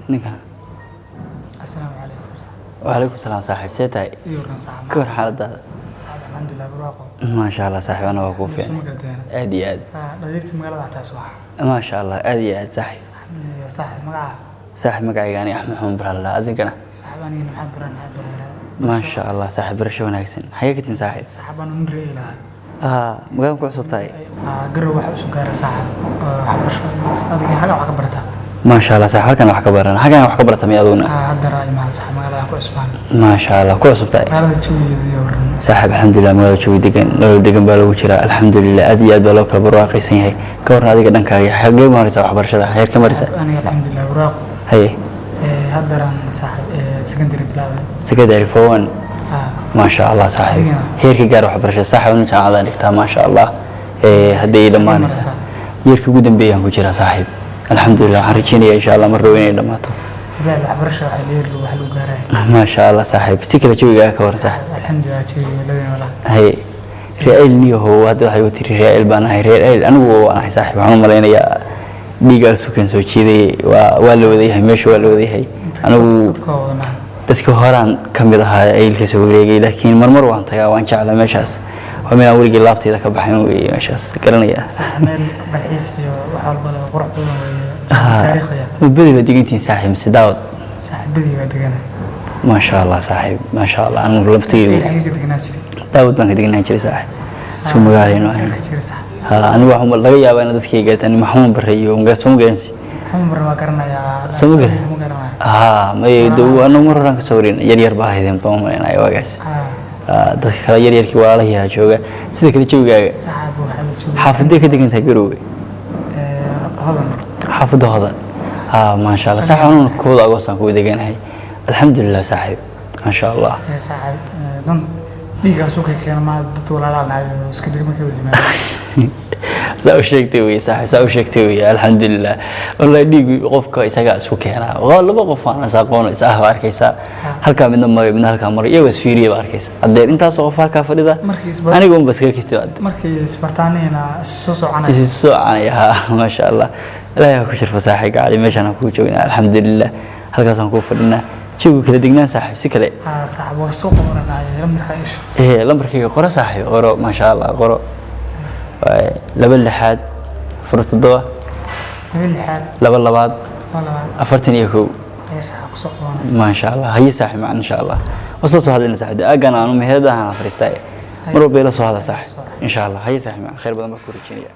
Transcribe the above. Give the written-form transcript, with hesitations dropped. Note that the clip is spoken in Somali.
Ninkan. Asalaamu calaykum. Wacalaykum salaam, saaxiib. See tahay? Iyo waran, saaxiib? Ka war xaaladaada? Saaxiib, alxamdulilah, barwaaqo. Maasha Allah, saaxiib, ana waa kuu Soo fiicnay. Ma garteen? Aad iyo aad. Dhaliirta magaalada xataa subax. Maasha Allah, aad iyo aad, saaxiib. Iyo saaxiib, magaca? Saaxiib, magacayga ani Axmed Maxamed Baralla. Adigana? Saaxiib, aniga maxaa baran maxaa baran. Maasha Allah, saaxiib, barasho wanaagsan. Xagee ka timi, saaxiib? Saaxiib, aan nin reey lahaa. Ah, magaalada ku cusub tahay? Garow waxa usoo gaara, saaxiib, waxbarasho. Adiga xaga wax ka barata? Maasha Allah, saaxiib, halkan wax ka baran, xaggan wax ka barata miya aduguna? Hadda raa imaan, saaxiib, magaalada ku cusbaan. Maasha Allah, ku cusub tahay. Magaalada jawigeeda iyo waran? Saaxiib, alxamdulilah, magaalada jawi degan, nolol degan baa lagu jiraa, alxamdulilah, aad iyo aad baa loo kala barwaaqaysan yahay. Ka warran adiga dhankaaga? Xagee maraysaa waxbarashada? Heer ka maraysaa? Aniga alxamdulilah, barwaaqo. Haye. Hadda raan, saaxiib, secondary bilaabay. Secondary form one? Maasha Allah, saaxiib. Adigana? Heerka gaar waxbarashada, saaxiib, anu jaamacadaan dhigtaa, maasha Allah. Hadday ii dhammaanaysaa. Maraysaa? Yearkii ugu dambeeyaan ku jiraa, saaxiib, alxamdulilah. Waxaan rajeynayaa, insha Allah, mar dhow inay dhammaato. Dadaal, waxbarasha waxay leeyahay wax lagu gaaraya. Maasha Allah, saaxiib. Si kale jawigaaga ka waran, saaxiib? Alxamdulilah, jawiga ladin walaa. Haye, reer Eyl niyahow. Hadda waxay u tiri reer Eyl baan ahay. Reer Eyl anigu waan ahay, saaxiib. Waxaan u malaynayaa dhiigaa sukan soo jiiday. Waa la wada yahay meesha, waa la wada yahay. Anigu dadka waa wadanaa. Dadkii horaan ka mid ahaa Eylka soo wareegay, laakiin marmar waan tagaa, waan jeclaa meeshaas. Waa meel aan weligii laabtayda ka baxayn weeye meeshaas, garanaya. Meel dalxiis iyo wax walba leh, qurux badan weeye, taariikhiya. Bedi baa degantihiin, saaxiib, mise Daawad? Saaxiibadii baa degana. Maasha Allah, saaxiib, maasha Allah. Anigu Eyl laftaydu xagee ka deganaa jiray? Daawad baan ka deganaan jiray, saaxiib, isku magaaleyno ahayn. Ka jiray, saaxiib? Ha, anigu waxaan laga yaabaa in dadkayga tani Maxamuud Barre iyo soo ma garanaysi? Maxamed Barre waa garanayaa. Soo ma garan? Ma garanaya. Ha, may anagu mar horaan kasoo warin, yar yar baa ahaydeen baan umalaynaya waagaas. Dadka kale yar yarkii walaalahiyaa jooga. Sida kale jawigaaga? Saaxiib, waxaa la jooga. Xaafadee ka degan tahay Garoowe? Hodan. Xaafadda Hodan. Ha, maasha Allah, saaxiib, anuna kooda agoostaan kuwa deganahay, alxamdulilah, saaxiib, maasha Allah. Saaxiib, dan dhiiggaas u keena ma dad walaalaa nahay oo iska degma ka wada yimaada. Saa u sheegtay wey, saaxiib, saa u sheegtay wey. Alxamdulilah, wallahi dhiigu qofka isagaa isku keenaa. Waa laba qof aan is aqoon is ah baa arkaysaa, halkaa midna maray, midna halkaa maray, iyagoo isfiiriya baa arkaysa. Haddee intaasoo qof halkaa fadhida Markii aniga unba iskaga kitibaad. Markii isbartaanihina soo soconaya. Isi soconaya. Ha, maasha Allah, Ilaahay ha ku sharfo, saaxiibka cali. Meeshaan aan kuu joognaa, alxamdulilah, halkaasaan kuu fadhinaa. Jawigu kala degnaan, saaxiib, si kale. Saaxiib, waa soo qoranaya lambarka isha. Lambarkayga qoro, saaxiib, qoro, maasha Allah, qoro. Waaye, laba lixaad furo toddoba. Laba lixaad. Laba labaad. Waa labaad. 41. Ayaa saaxiib kusoo qabanaya. Maasha Allah. Haye, saaxiib macan, insha Allah wasla soo hadlayna, saaxiib. Aagan aanu meheradahan fariistay, mar walba ila soo hadla, saaxiib, insha Allah. Haye, saaxiib macan, khayr badan baa ku rajeynaya.